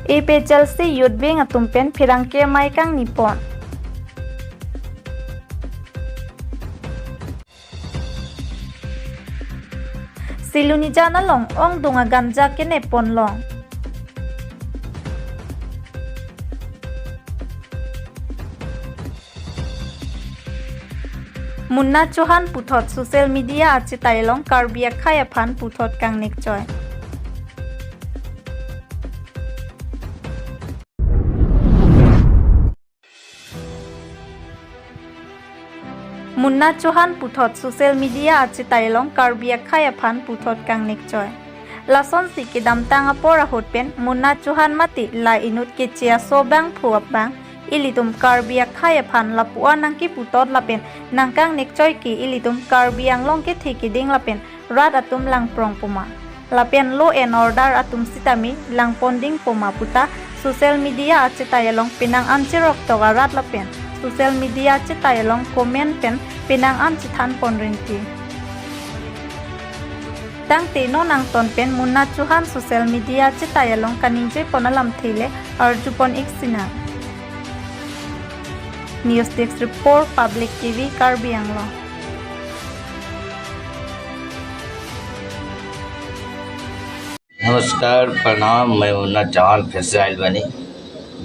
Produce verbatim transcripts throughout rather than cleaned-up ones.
A P H L C youth wing atum pen pherangke amei kangni pon. Silonijan along ongdung aganja kene pon long. Munna Chauhan puthot social media achetai along Karbi akhei aphan puthot kangnek choi. Munna Chauhan puthot social media achetai along Karbi akhei aphan puthot kangnek choi. Lasonsi kedamtang apor ahut pen Munna Chauhan mate la inut keche aso bangphu abang ilitum Karbi akhei aphan lapu-an nangkeputot lapen nangkangnek choi ke ilitum Karbi Anglong kethe keding lapen rat atum langprong poma. Lapen law and order atum sitame langponding poma puta social media achetai along penang an cherok tok arat lapen social media achetai along comment pen penang an chethan pon rinti. Tangte non angton pen Munna Chauhan social media achetai along kaningje pon alamthe le arju pon ik sinang. News Desk Report, Public T V, Karbi Anglong. नमस्कार, प्रणाम। मैं मुन्ना चौहान फिर से आइल बानी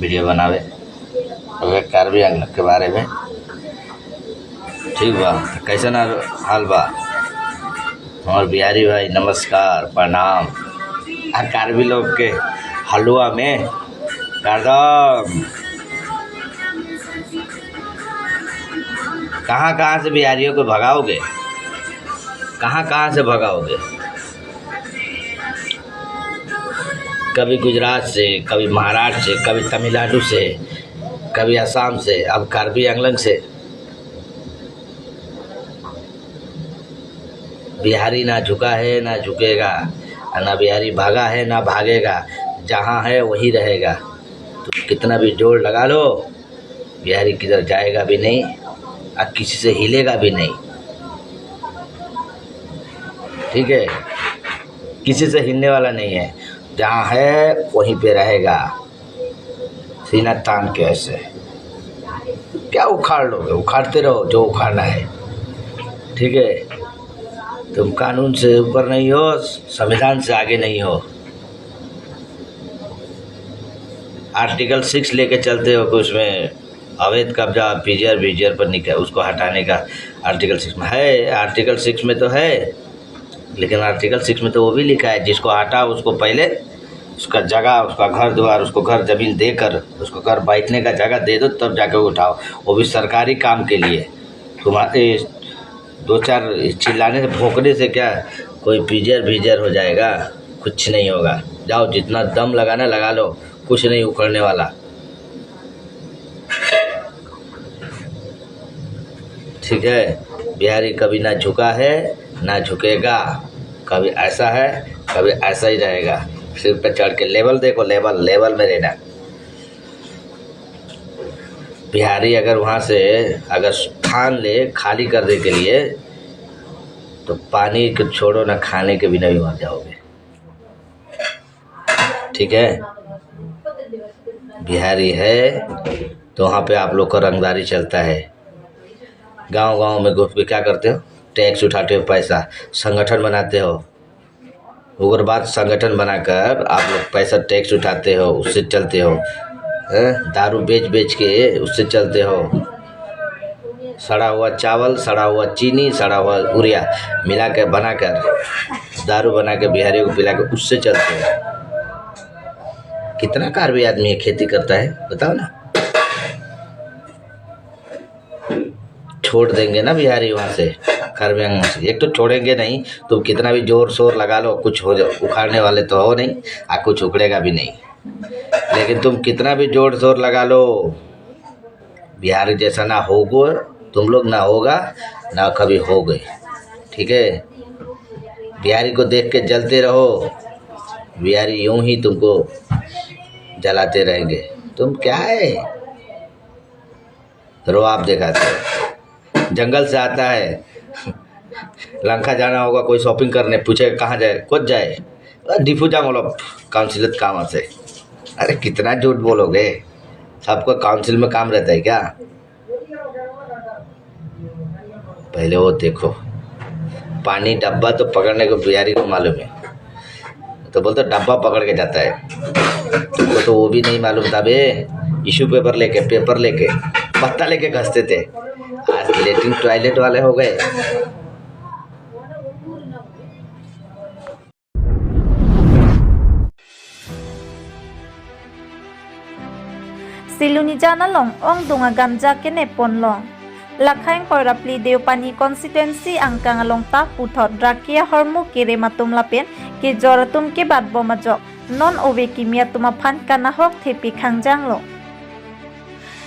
वीडियो बनावे अबे कार्बी आंगलन के बारे में। ठीक बा, कैसन हाल, हाल बा हमार बिहारी भाई? नमस्कार, प्रणाम। आ कार्बी लोग के हलवा में करदम कहाँ कहाँ से बिहारियों को भगाओगे, कहाँ कहाँ से भगाओगे? कभी गुजरात से, कभी महाराष्ट्र से, कभी तमिलनाडु से, कभी असम से, अब कार्बी आंगलन से। बिहारी ना झुका है ना झुकेगा, ना बिहारी भागा है ना भागेगा, जहाँ है वहीं रहेगा। तो कितना भी जोर लगा लो, बिहारी किधर जाएगा भी नहीं और किसी से हिलेगा भी नहीं। ठीक है, किसी से हिलने वाला नहीं है, जहाँ है वहीं पे रहेगा। सीना तान के ऐसे क्या उखाड़ लोगे? उखाड़ते रहो जो उखाड़ना है, ठीक है? तुम कानून से ऊपर नहीं हो, संविधान से आगे नहीं हो। आर्टिकल सिक्स लेके चलते हो कि उसमें अवैध कब्जा पीजीआर वीजीआर पर निकल, उसको हटाने का आर्टिकल सिक्स में है। आर्टिकल सिक्स में तो है, लेकिन आर्टिकल सिक्स में तो वो भी लिखा है, जिसको हटा उसको पहले उसका जगह, उसका घर द्वार, उसको घर जमीन देकर उसको घर बैठने का जगह दे दो, तब जाके उठाओ, वो भी सरकारी काम के लिए। तुम्हारे दो चार चिल्लाने से, भोंकने से क्या कोई पीजीआर वीजीआर हो जाएगा? कुछ नहीं होगा। जाओ, जितना दम लगाना लगा लो, कुछ नहीं उखड़ने वाला। ठीक है, बिहारी कभी ना झुका है ना झुकेगा, कभी ऐसा है कभी ऐसा ही रहेगा। सिर पे चढ़ के लेवल देखो, लेवल, लेवल में रहना। बिहारी अगर वहां से अगर ठान ले खाली करने के लिए, तो पानी को छोड़ो ना, खाने के बिना भी मर जाओगे। ठीक है, बिहारी है तो वहां पे आप लोग का रंगदारी चलता है। गांव गांव में घुस के क्या करते हो? टैक्स उठाते हो, पैसा संगठन बनाते हो, उग्रवाद संगठन बनाकर आप लोग पैसा टैक्स उठाते हो, उससे चलते हो। हैं? दारू बेच बेच के उससे चलते हो। सड़ा हुआ चावल, सड़ा हुआ चीनी, सड़ा हुआ यूरिया मिला के बनाकर दारू बना के बिहारियों को पिला के उससे चलते हो। कितना कार्बी आदमी है खेती करता है, बताओ ना। छोड़ देंगे ना बिहारी वहां से, कार्बी आंगलों से। एक तो छोड़ेंगे नहीं, तुम कितना भी जोर शोर लगा लो, कुछ हो जाओ, उखाड़ने वाले तो हो नहीं, आ कुछ उखड़ेगा भी नहीं। लेकिन तुम कितना भी जोर शोर लगा लो, बिहारी जैसा ना होगो तुम लोग, ना होगा, ना कभी होगे। ठीक है, बिहारी को देख के जलते रहो, बिहारी यूं ही तुमको जलाते रहेंगे। तुम क्या है, रुआब दिखाते हो। जंगल से आता है, लंका जाना होगा कोई शॉपिंग करने, पूछे कहाँ जाए, कत जाए? "ডিফু যাম, অলপ কাউন্সিলত কাম আছে।" अरे, कितना झूठ बोलोगे? सबको काउंसिल में काम रहता है क्या? पहले वो देखो, पानी डब्बा तो पकड़ने को बिहारी को मालूम है, तो बोलते डब्बा पकड़ के जाता है। तुमको तो वो भी नहीं मालूम था बे, टिश्यू पेपर लेके, पेपर लेके, पत्ता लेके घसते थे। आज लेटरिन टॉयलेट वाले हो गए। Silonijan along ongdung aganja kenep ponlong. Lakhang Koirapli Deopani constituency angkang along ta puthot raki ahormu kerem atum lapen kejor atum kebat bom ajok non ove kimi atum aphan kanahok thepi khangjanglo.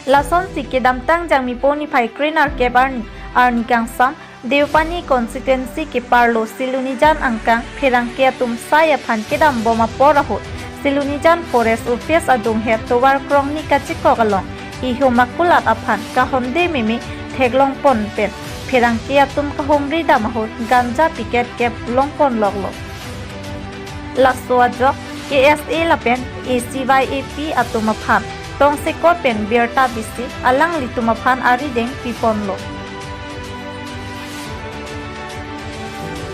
Lasonsi kedamtang Jangmipo niphai krenerkep arni, arni kangsam, Deopani constituency keparlo Silonijan angkang pherangke atum sai aphan kedam bom apor ahut, Silonijan Forest Office adunghet tovar krongni kachikok along ihum akulat aphan kahonde meme theklong pon pen pherangke atum kahumri dam ahut ganja packet kep long ponloklo. Laso ajok K S A lapen A C Y A P atum aphan tongsekot pen birta pisi alanglitum aphan arideng piponlo.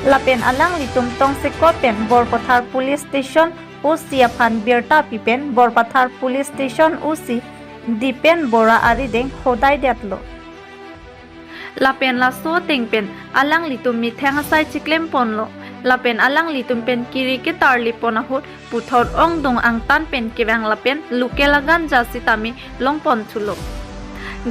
Lapen alanglitum tongsekot pen Borpathar Police Station O C aphan birta pipen Borpathar Police Station O C Dipen Bora arideng hodaidetlo. Lapen laso ateng pen alanglitum methang asai chiklem ponlo. Lapen alanglitum pen kiri ketarli pon ahut puthot ongdung angtan pen kevang lapen local aganja sitame long pon thulo.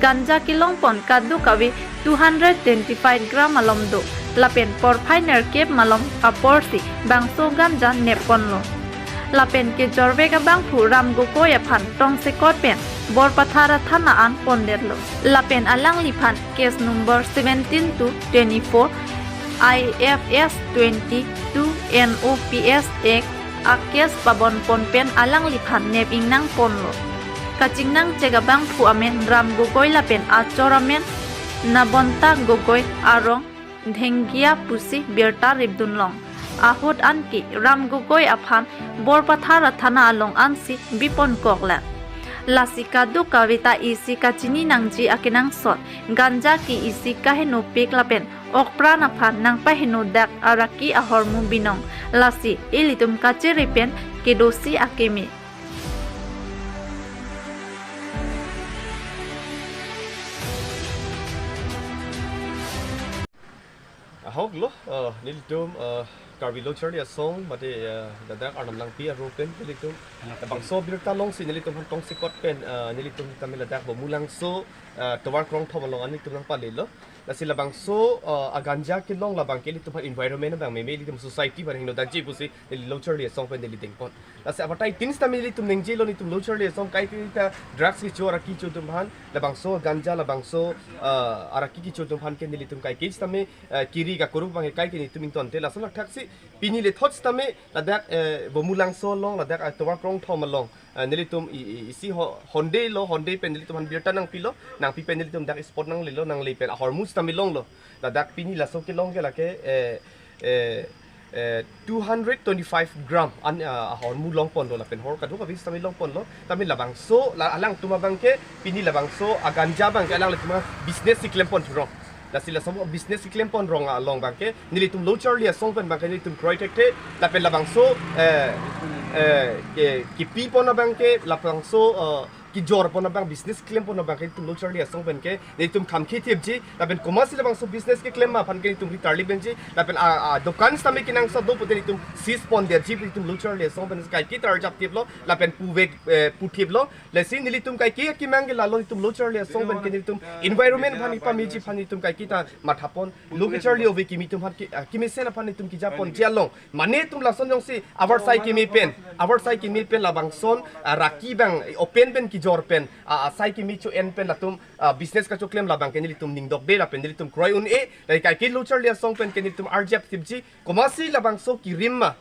Ganja kelong pon kadokave two hundred twenty-five gram malom do. Lapen porphai nerkep malom aporsi bangso ganja nep ponlo. Lapen kejorvek abangphu Ram Gogoi aphan tongsekot pen Borpathar athana an pondetlo. Lapen alangliphan case number seventeen to twenty-four, I F S twenty-two N O P S Act a case pabon pon pen alangliphan nep ingnang ponlo. Kachingnang chek abangphu amen Ram Gogoi lapen achor amen Nabonta Gogoi arong Dhenggia pusi birta ripdunlong. Ahut anke Ram Gogoi aphan Borpathar athana along ansi bipon koklang. Lasi kadokave ta isi kachini nangji akenangsot ganja ke isi kahenopik lapen okpran aphan nangpahenodak araki ahormu binong. Lasi ilitum kachiri pen kedosi akeme. Ahok lo, eh, nelitum, eh, Karbi Lo Charli Asong, mate, eh, ladak Arnam Langpi aro pen nelitum. Labangso birta longsi nelitum aphan tongsekot pen, eh, nelitum tame ladak Bumulangso, eh, tovar krongthom along an nelitum nangpalelo. Lasi labangso, eh, aganja kelong labang ke nelitum aphan environment abang meme nelitum society aphan hingno daji pusi neli Lo Charli Asong pen neli dengpon. Lasi abatai tin sitame nelitum ningjelo nelitum Lo Charli Asong kaike ta drugs kecho araki kecho atum aphan, labangso ganja, labangso, eh, araki kecho atum aphan ke nelitum kaike sitame, eh, kiri kakuruk abang kaike nelitum ingtonte. Lason lakthaksi pini lethot sitame ladak, eh, Bumulangso along ladak, eh, tovar krongthom along, eh, nelitum i, i, isi ho-, honde lo, honde pen nelitum aphan birta nangpilo, nangpi pen nelitum dak spot nanglelo, nangle pen ahormu sitame longlo. Ladak pini laso kelong ke lake, eh, eh, eh, two hundred twenty-five gram an, ah, ahormu long ponlo lapen hor kadokave sitame long ponlo. Tame labangso, la, alangtum abang ke, pini labangso aganja abang ke alanglitum abusiness si klem pon thurong. Lasi laso business si klem pon rong along abang ke, nelitum Lo Charli Asong pen abang ke nelitum kroi thekthe, lapen labangso, eh, eh, ke, kepi pon abang ke, labangso, eh, kejor pon abang business klem pon abang ke nelitum Lo Charli Asong pen ke nelitum kham khethipji, lapen komatsi labangso business keklem ma aphan ke nelitum ritarli benji, lapen a, a, dokan sitame kenangsot do pute nelitum seize pondetji pu nelitum Lo Charli Asong pen kaike tarjap thiplo, lapen puvek, eh, puthiplo, lasi nelitum kaike akemang ke lalo nelitum Lo Charli Asong pen ke nelitum environment aphan ipameji aphan nelitum kaike ta mathapon, lo kecharli ove kimi atum aphan ke, ah, kemesen aphan nelitum kejaponji along. Mane itum lason jongsi abar sai kimi pen, abar sai kimi pen labangson, ah, raki abang open pen kejor pen, ah, ah, sai kimi cho-en pen latum, ah, business kachoklem labang ke nelitum ningdokde lapen nelitum kroi un-e, lake kaike Lo Charli Asong pen ke nelitum arjap thipji, komatsi labangso kerim ma,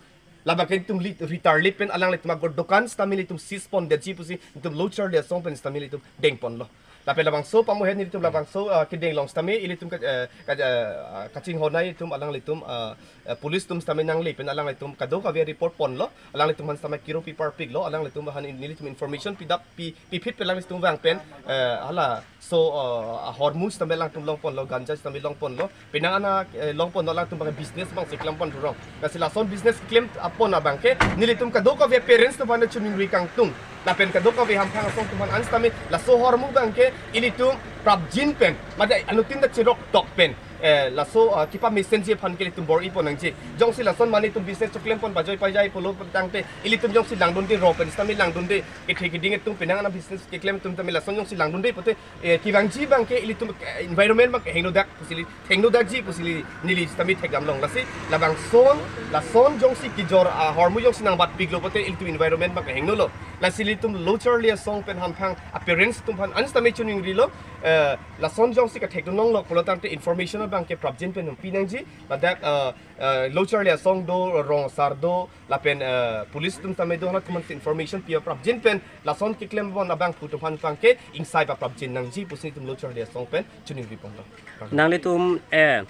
labang ke nelitum li-, ritarli pen alanglitum ago dokan sitame nelitum seize pondetji pusi nelitum Lo Charli Asong pen sitame nelitum dengponlo. Lapen labangso pamohet nelitum labangso, ah, kedeng along sitame ilitum ka, eh, ka, eh, ah, kachinghon-ai atum alanglitum, ah, eh, police atum sitame nangle pen alanglitum kadokave report ponlo, alanglitum aphan sitame kiro pi parpiklo, alanglitum aphan nelitum information pidap pi, piphit pen alanglitum vang pen, eh, halaso, ah, ahormu sitame alangtum longponlo, ganja sitame longponlo, penang an, eh, longponlo, alangtum abang business abang si klempon thurong. Lasi lason business klem apon abangke nelitum kadokave parents atum aphan chiningri kangtung. Lapen kadokave hamphang asong atum aphan an sitame laso ahormu abangke ilitum prapjin pen, mate anuttin ta chirok tok pen, eh, laso, ah, kepamesen ji aphan ke ilitum bor-ipon nangji. Jongsi lason mane itum business choklempon pajoi pajai pulo tangte, ilitum jongsi langdunde, rong pen sitame langdunde, kethe keding atum, penang an business keklem atum tame lason jongsi langdunde pute, eh, kevangji abangke ilitum, eh, environment abang kehingno dak pusi ili, hingno dakji pusi ili neli sitame thekdam long. Lasi labangson, lason jongsi kejor ahormu jongsi nangbatpiklo pute ilitum environment abang kehingnolo. Lasi ilitum lo charli asong pen hamphang a parents atum aphan an sitame chiningrilo, eh, lason jongsi kathekdun longlok pulo tangte information abangke prapjin pen pi nangji. Ladak, eh, eh, lo charli asong do, rong asar do, lapen, eh, police atum sitame do, halatum aphan information pi prapjin pen lason keklempon abangphu atum aphan abangke ingsai paprapjin nangji pusi itum lo charli asong pen chiningri ponlo. Nanglitum, eh,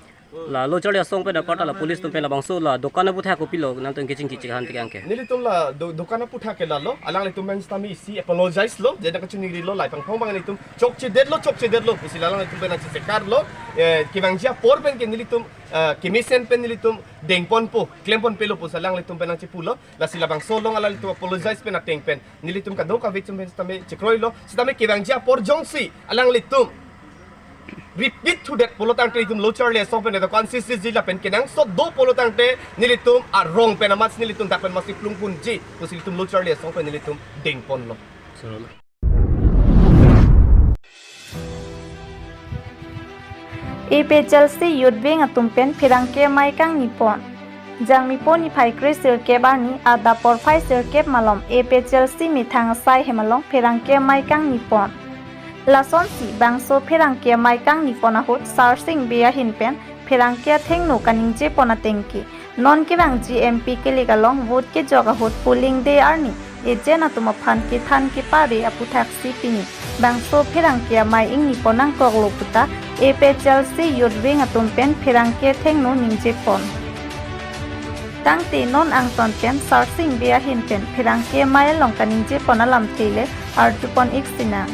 la lo charli asong pen apar ta la police atum pen labangso la dokan aphuthak kopilo nangtum kechingki chinghan tik anke? Nelitum la do, dokan aphuthak ke lalo, alanglitum abang sitame isi apologize lo, jeda kachiningrilo, laipangphong abang nelitum chokchedetlo, chokchedetlo pusi alanglitum pen nangchesekarlo, eh, kevangji apor pen ke nelitum, eh, kemesen pen nelitum dengponpo, klemponpelo pusi alanglitum pen nangchepulo. Lasi labangso along alanglitum apologize pen ateng pen nelitum kadokave atum pen sitame chekroilo. Sitame kevangji apor jongsi alanglitum repeat thudet pulo tangte itum lo charli asong pen dokan sisi ji lapen kenangsot do pulo tangte nelitum arong pen amat nelitum dak pen masi plungpunji pusi ilitum lo charli asong pen nelitum dengponlo. A P H L C Youth Wing atum pen pherangke amei kangnipon. Jangmipo niphai kre sirkep arni adap porphai sirkep malom A P H L C methang asai hem along pherangke amei kangnipon. Lasonsi bangso pherangke amei kangnipon ahut Sarsing Bey ahin pen pherangke athengno kaningjepon atengke, non kevangji M P kilik along vote kejok ahut polling day arni agent atum aphan kethan kepare aphuthaksi pini bangso pherangke amei ingnipon nangkoklo puta A P H L C Youth Wing atum pen pherangke athengno ningjepon. Tangte non angton pen Sarsing Bey ahin pen pherangke amei along kaningjepon alamthe le arjupon ik sinang.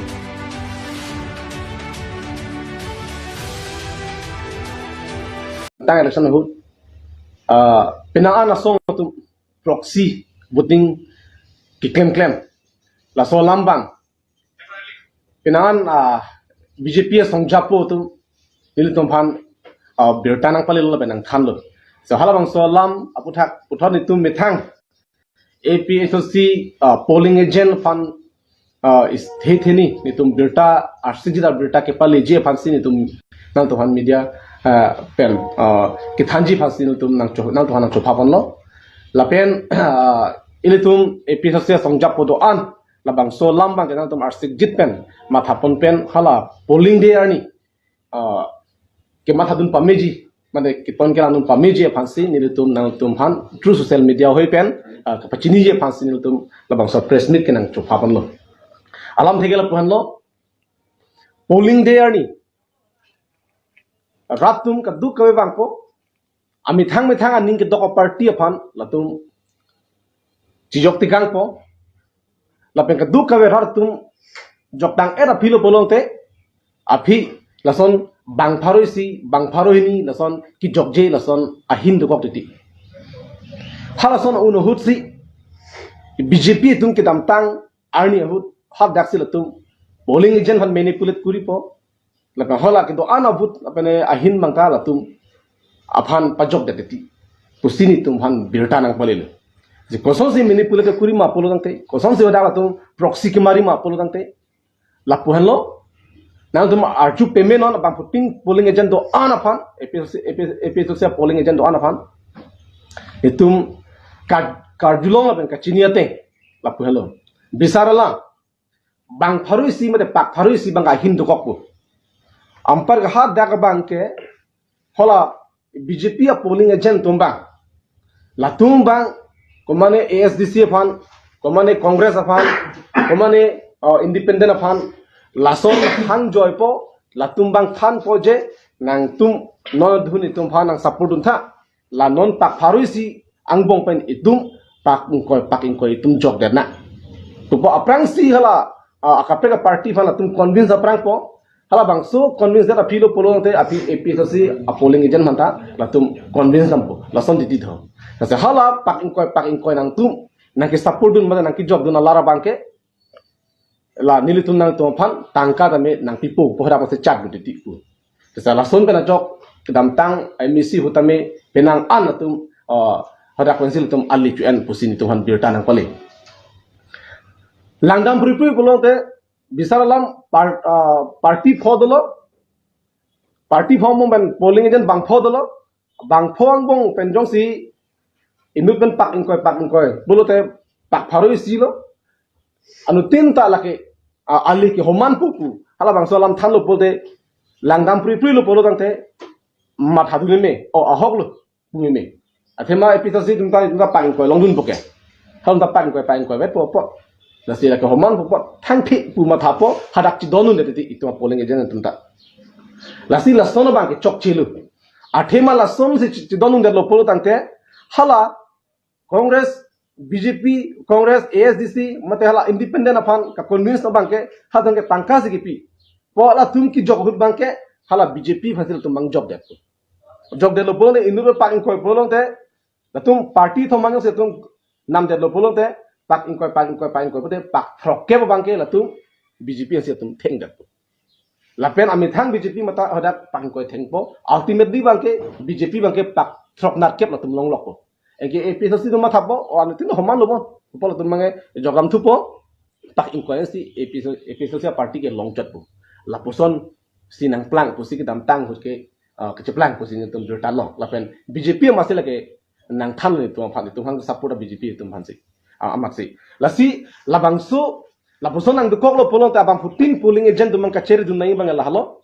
Tang election ahut, ah, penang an asong atum proxy voting keklemklem. Laso alam abang penang an, ah, B J P asong japo atum nelitum aphan, ah, birta nangpalelo lapen nangthanlo. So halabangso alam aphuthak puthot nelitum methang A P H L C, ah, polling agent aphan, ah, is the theni nelitum birta arsikjit abirta kepaleji aphansi nelitum nangtum aphan media, ah, pen, ah, kethanji aphansi nelitum nangcho, nangtum aphan nangchophaponlo. Lapen, ah, ilitum A P H L C asong japo do-an labangso alam abangke nangtum arsikjit pen mathapon pen hala polling day arni, ah, kemathadun pameji, mane keton kelangdun pameji aphansi nelitum nangtum aphan through social media ahoi pen, ah, kapachiniji aphansi nelitum labangso press meet kenangchophaponlo. Alamthe ke lapu-anlo, polling day arni rat atum kadokave vangpo, amethang methang aning kedok aparty aphan latum chijok tikangpo. Lapen kadokave rat atum joktang-et aphi lo pulo tangte, aphi lason bang pharo isi, bang pharo hini lason kejokje lason ahin dokok titi. Halason un ahutsi B J P atum kedamtang arni ahut hadaksi latum polling agent aphan manipulate koripo. Lapen hala kedo-an a-vote lapen ahin abangta latum aphan pajokdet titi pusi nelitum aphan birta nangpalelo. Je kosonsi manipulate korima pulo tangte, kosonsi hadak latum proxy kemarima pulo tangte, lapu-anlo, nangtum arju pame non abang puting polling agent do-an aphan, A P H L C, A P, A P H L C polling agent do-an aphan nelitum kar-, karjulong lapen kachini ateng, lapu-anlo. Bisar alam, bang pharo isi mate pak pharo isi abang ahin dokokpo. Anparke hadak abangke hala B J P a-polling agent atum abang, latum abang komane A S D C aphan, komane Congress aphan, komane, uh, independent aphan, Lason hang joipo, latum bang thanpo je, nangtum non adhun itum aphan nang support dun tha. La non pak pharo isi angbong pen itum pak ingkoi pak ingkoi itum jokdet nang. Pupo aphrangsi hala, ah, akaprek a-party aphan latum convince aphrangpo. Halabangso convince det aphi lo pulote aphi A P H L C a-polling agent aphanta latum convince dampo. Lason titi tho. Lasi hala pak ingkoi pak ingkoi nangtum nangke-support dun mate nangkejok dun alar abangke, la nelitum nangtum aphan tangka tame nangpipo pu hadak masi chat dun titi pu. Lasi lason pen ajok kedamtang M A C ahut tame penang an atum, ah, hadak pensi latum ali chu-en pusi nelitum aphan birta nangpale. Langdam phripri pulote bisar alam par-, ah, party pho dolo, party pho mo pen polling agent bangpho dolo, bangpho angbong pen jongsi inut pen pak ingkoi pak ingkoi pulote pak pharo isi lo. Anuttin ta lake, ah, ali ke homan pupu. Halabangso alam thanlo pulote langdam phripri lo pulo tangte matha dun meme, o ahok lo pu meme. Athema A P H L C atum ta, atum ta pak ingkoi longdunpo ke. Halatum ta pak ingkoi pak ingkoi vetpo po. Lasi lake homan pupo, thangthi pu mathapo, hadak chedondundet titi itum a-polling agent atum ta. Lasi lason abangke chokche lo. Athema lasonsi che-, chedondundetlo pulo tangte, hala Congress, B J P, Congress, A S D C, mate hala independent aphan ka-convince abangke, halatum ke tangka si kipi. Po latum kejok ahut abangke, hala B J P aphansi latum bang jokdetpo. Jokdetlo pulote inut pak ingkoi pulote, latum party thom manyo si latum namdetlo pulote, pak ingkoi, pak ingkoi, pak ingkoi pulote, pak throkkep abangke latum B J P ansi latum thengdetpo. Lapen amethang B J P mate hadak pak ingkoi thengpo. Ultimately abangke B J P abangke pak throknerkep latum longlokpo. Anke A P H L C atum mathapo, o anuttin homan lo bon. Pupo latum abangke jokdam thupo. Pak ingkoi si A P H L C, A P H L C a-party ke longchotpo. Lapuson si nangplang pusi kedamtang ahut ke, ah, kecheplang pusi nelitum birta long. Lapen B J P masi lake nangthan lo itum aphan, itum aphan support a-B J P itum aphansi. Ah, amatsi. Lasi labangso, lapuson nangdukoklo pulote abangphutin polling agent atum bang kachere dun nangji abang lahelo.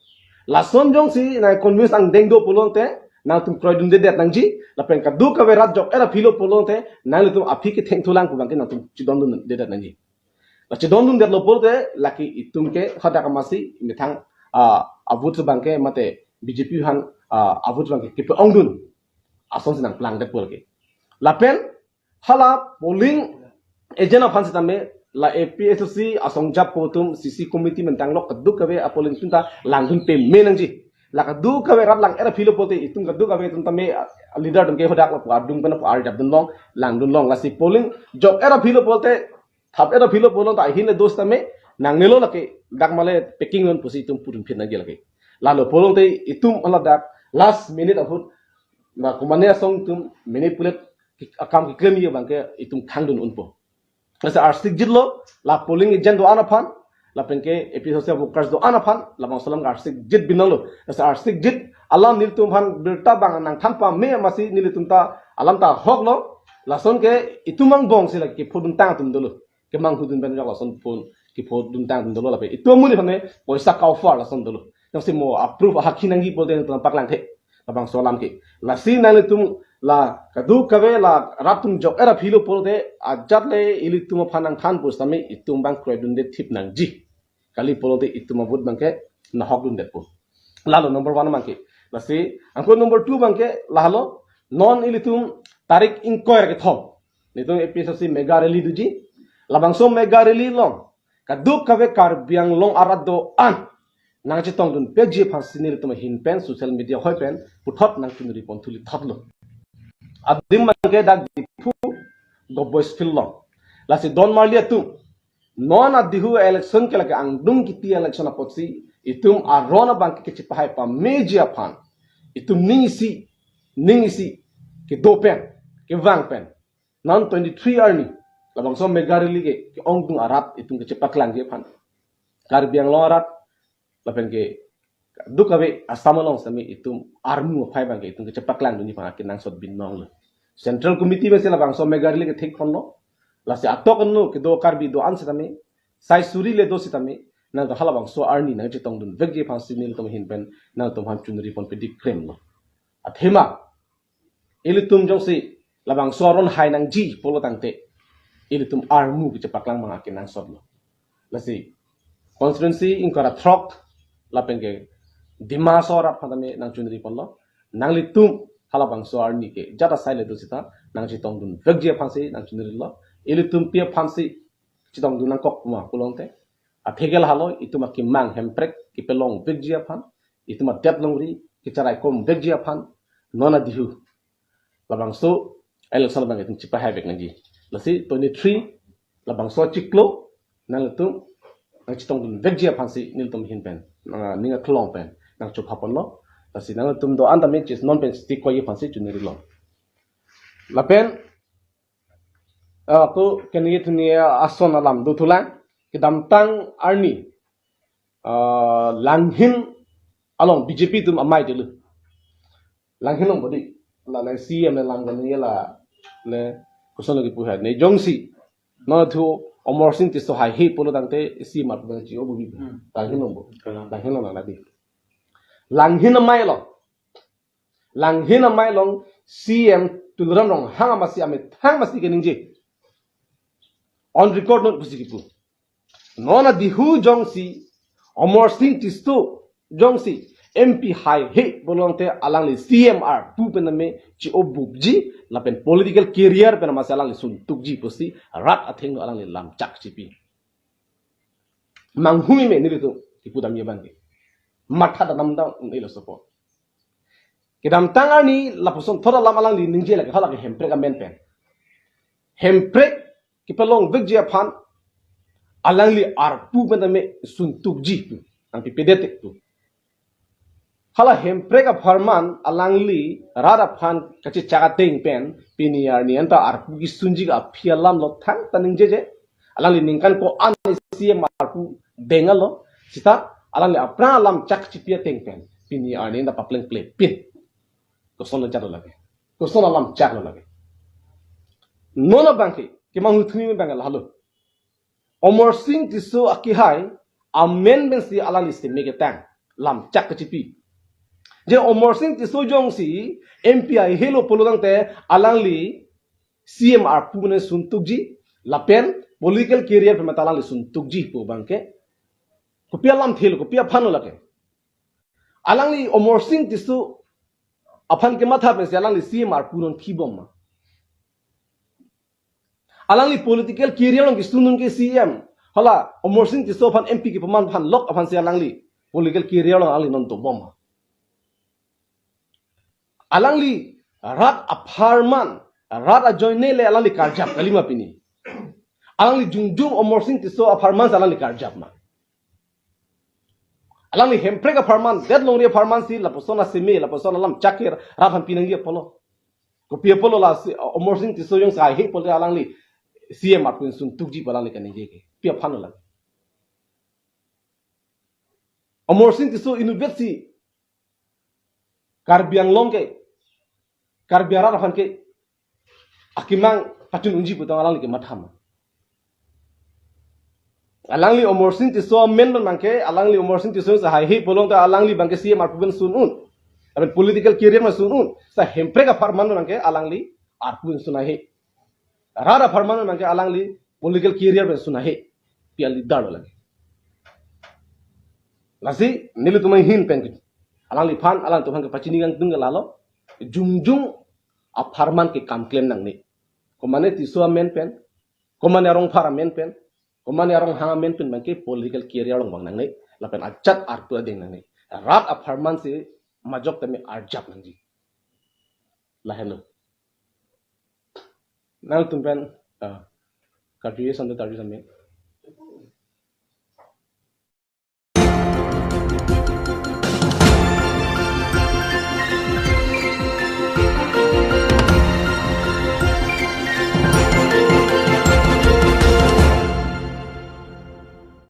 Lason jongsi nang-convince angdeng do pulote nangtum kroidundedet nangji, lapen kadokave rat jok-et aphi lo pulote nanglitum aphi kethengthulang pu abangke nangtum chedondundedet nangji. La chedondundetlo pulote lake itum ke hadak masi methang, ah, a-vote abangke mate B J P aphan, ah, a-vote abangke kepe-ongdun asonsi nangplangdetpo lake. Lapen hala polling agent aphan sitame la A P H L C asong jap po atum, C C committee pen tanglo, kadokave a-polling agent ta langdun pame nangji. La kadokave rat lang-et aphi lo pulote itum kadokave atum tame, ah, leader atum ke hadak lapu adung pen lapu arjap dun long, langdun long. Lasi polling jok-et aphi lo pulote, thap-et aphi lo pulote ahin le dos tame nangnelo lake dak male packing non pusi itum pudun phin nangji lake. Lalo pulote itum hala dak last minute ahut ma komane asong atum manipulate ki-, akam keklemji abangke itum khangdun unpo. Lasi arsikjitlo, la polling agent do-an aphan, lapen ke A P H L C workers do-an aphan, labangso alam arsikjit binong lo. Lasi arsikjit alam nelitum aphan birta bang nangthan pame masi nelitum ta alam ta ahok lo. Lason ke itum angbong si lake kephoduntang atum dolo. Kemanghu dun pen jak lason phone kephoduntang atum dolo lapen itum amonit aphan me poisa ka-offer lason dolo. Jongsi mo approve ahakhi nangji pulote nelitum paklangthe. Labangso alam ke. Lasi nanglitum la kadokave la rat atum jok-et aphi lo pulote ajat le ilitum aphan nangthan pusitame itum bang kroidunde thip nangji. Kali pulote itum a-vote abangke nahokdundetpo. Lalo number one abangke. Lasi anke number two abangke lahelo, non ilitum tarik ingkoi ra kethom nelitum A P H L C mega rally doji. Labangso mega rally along kadokave Karbi Anglong arat do-an nangchetongdunpekji aphansi nelitum ahin pen social media ahoi pen puthot nangchunri pon thuli thotlo. Adim abangke dak Diphu Govt. Boys Field along. Lasi don marli atum, non adihu election ke lake angdung kiti election apotsi itum aron abangke kechepahai pameji aphan itum ning isi, ning isi kedo pen, kevang pen non twenty-three arni labangso mega rally ke ke-ongdung arat itum kechepaklangji aphan, Karbi Anglong arat lapen ke kadokave Assam along sitame itum armu aphai abangke itum kechepaklangdunji aphan akenangsot binong lo. Central Committee pensi labangso mega rally ke thekponlo. Lasi atok anu kedo Karbi do-an sitame, sai suri le do sitame, nangtum halabangso arni nangchetongdunvekji aphansi nelitum ahin pen nangtum aphan chunri pon pedi krem lo. Athema ilitum jongsi labangso aron hai nangji pulo tangte ilitum armu kechepaklang abang akenangsot lo. Lasi constituency ingkoi ra throk lapen ke Dima Hasao arat aphan tame nangchunri ponlo. Nanglitum halabangso arni ke jat asai le do sita nangchetongdun vekji aphansi nangchunrilo. Ilitum pi aphansi chetongdun nangkok ma pulote, atheke lahelo, itum akemang Hemprek kepalong vekji aphan, itum adet longri kecharai kom vekji aphan, non adihu labangso election abang itum chepahai vek nangji. Lasi twenty-three labangso achiklo nanglitum nangchetongdun vekji aphansi nelitum ahin pen, ah, ning aklong pen nangchopha ponlo. Lasi nanglitum do-an tame chis non pen stick koi aphansi chunrilo. Lapen, ah, ko kengi thuni ason alam dothulang, kedamtang arni, ah, Langhin along B J P atum amei delu. Langhin along bodi, la, la C M le lang gani la, le koson lagi puha ne jongsi non thu Amarsing Tisso haihe pulo tangte C M aphan chi-o bubi. Hmm. Langhin along bo. Kalang. Langhin along nadi. Langhin amei along, Langhin amei along C M Tuliram Ronghang amatsi amethang amatsi keningje. On record note pusi kipu. Non adihu jongsi Amarsing Tisso jongsi M P haihe pulo tangte alangli C M arpu pen tame chi-o bupji lapen political career pen amatsi alangli suntukji pusi rat athengno alangli lamchak chipi. Manghumi me nelitum kipu damji abang ke. Matha damdam un-elo sopo. Kedamtang arni lapuson thot alam alangli ningje lake, halake Hemprek amen pen. Hemprek kepalong vekji aphan alangli arpu pen tame suntukji pu. Nangpipedet pu. Hala Hemprek apharman alangli rat aphan kachechak ateng pen pini arni anta arpu kesunji ke aphi alam lo thangta ningjeje. Alangli ningkan ko-an C M arpu denglo. Sita alangli aphrang alam chak chipi ateng pen pini arni anta paplengple pin. Koson lo chak lo lake. Koson alam chak lo lake. Non abang ke, kemanghu thumi abang ke lahelo. Amarsing Tisso akehai amen pensi alangli seme ketang, lamchak kachipi. Je Amarsing Tisso jongsi M P haihelo pulo tangte alangli C M arpu pen suntukji lapen political career pen mata alangli suntukji pu abang ke kopi alamthelo, kopi aphanlo lake. Alangli Amarsing Tisso aphan kematha pensi alangli C M arpu non thibom ma? Alangli political career along kesun un ke C M. Hala Amarsing Tisso aphan M P kepaman aphan lok aphansi alangli political career along alangli non dobom ma? Alangli rat apharman, rat ajoine le alangli karjap kalima pini. Alangli jongjong Amarsing Tisso apharmansi alangli karjap ma? Alangli Hemprek apharman, det longri apharmansi lapuson aseme, lapuson alam chak ke rat aphan pinangji apotlo. Kopi apotlo lasi Amarsing Tisso jongsi haihe pulote alangli C M arpu pen suntukji pu alangli kaningje ke. Pi aphanlo lake. Amarsing Tisso inutvetsi Karbi Anglong ke, Karbi arat aphan ke akemang pachun unji pu tang alangli kematha ma? Alangli Amarsing Tisso amen abang ke, alangli Amarsing Tisso jongsi haihe pulo tangte alangli abang ke C M arpu pen sun un. Lapen political career pen sun un. Sita Hemprek apharman abang ke alangli arpu pen sun haihe. Rat apharman abang ke alangli political career pen sun haihe. Pi a-leader lo lake. Lasi nelitum ahin pen ke, alangliphan, alangtum aphan kepachini kangtung ke lahelo. Jongjong apharman ke kam klem nangne. Komane Tisso amen pen, komane Rongphar amen pen, komane Ronghang amen pen abang ke political career along vang nangne. Lapen ajat arpu adeng nangne. Rat apharmansi majok tame arjap nangji. Lahelo. Nangtum pen, ah, karju ye sande karju same.